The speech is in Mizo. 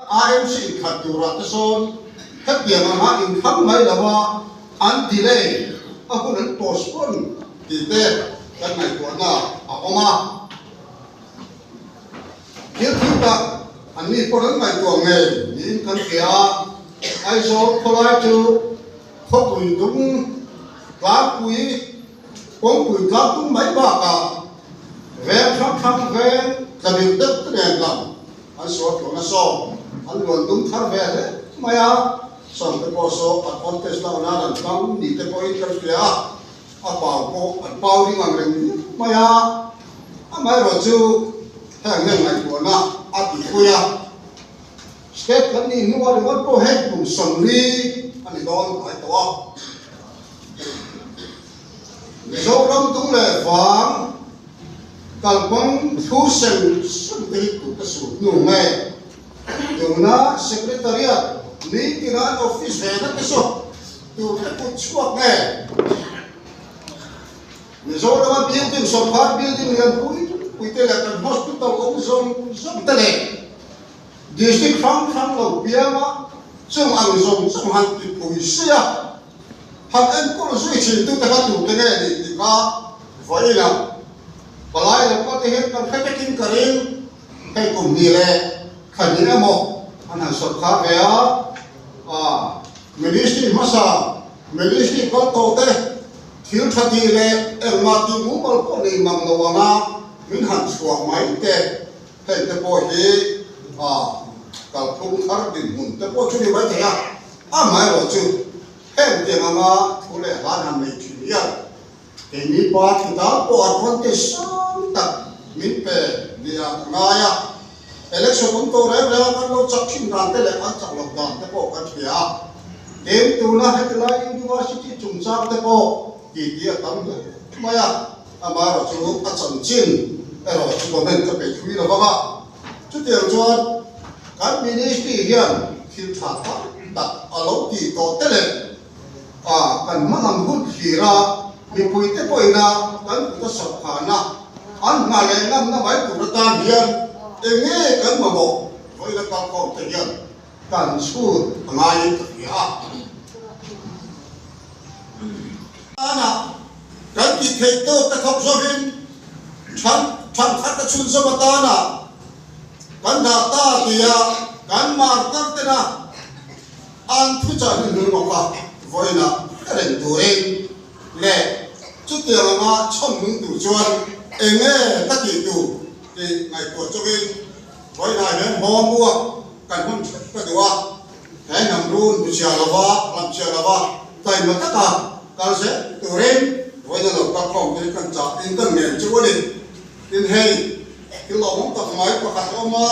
AMC inkhat turah te sawn hetiang anga inthlang mai lova an delay a hun an postpone tih te kan ngaihtuahna a awm a. Thil thil tak an ni pawh an ngaihtuah ngei niin kan hria a, Aizawl khawlai chu khawpui dung tlangpui kawngpui tlang tum mai bakah veng hrang hrang veng tla deuh deuh te nen lang an sual tawh nasa an luan dum thar ve hle mai a, sawm te pawh saw an contest loh nan an hmang ni te pawhin kan hria a. A pau pawh an pau ding ang reng viau mai a, amaherawh chu heng hian ngaihtuahna a ti pui a, state kan nih hnuah ringawt pawh hei kum 40 a ni dawn hnai tawh a. Mizoram dung leh vang kalkawng thu sem sem te hi tute sut hnu nge tuna Secretariat nitina an office ve na te saw Tute kut chhuak nge? Mizorama building sawrkar building lian pui pui te leh kan hospital awm zawng zawng te leh district hrang hrang lo pianga chung ang zawng zawng han ti pui si a, han enkawl zui thin tute kha tute nge nih tih kha vawiinah palai lo pawh te hian kan hre vekin ka ring. Hei kum hnih leh thla hnih emaw an han sawrkar ve a, a Ministry hmasa, Ministry kal tawh te thil tha tih leh engmah tih mumal pawh nei mang lo anga min han chhuah mai te, hei te pawh hi a kalphung thar dinhmun te pawh chu ni mai thei a, amaherawh chu heng tiang anga thu leh hlan han nei thin hian Keini party tan pawh advantage sang tak min pe nia ka ngai a, election awm tawh reng reng a kan lo chak thin dan te leh an chak loh dan te pawh kan hria a, tin tuna hetilai university chungchang te pawh titi a tam hle mai a, amaherawh chu a chanchin erawh chu comment ka peih thui lo vang a, chutiang chuan kan ministry hian thil tha tam tak a lo tih tawh te leh A, kan hma ang hun thlir a, mipuite pawhina kan kut a sawrh phahna, an hna leh ngamna mai tur atan hian eng nge kan mamawh vawiin a kalkhawm te hian kan chhut a ngaiin ka hria a. Tana kan tih theih tawk te thawk zawhin than than khat a chhunzawm atana kan dah ta tia kan martar tena An thuchah hi hnung awka vawiinah hre reng turin leh chutiang anga chhawn nung tur chuan eng nge ka tih tur tih ngaihtuah chungin vawiinah hian homework kan hman hrep ka duh a, he hnam run bu chhia lova, lam chhia lova taima taka kal zel turin vawiina lo kal khawm hi kan chah in kan ngen chu a ni. Tin hei thil lawmawm tak mai pakhat a awm a.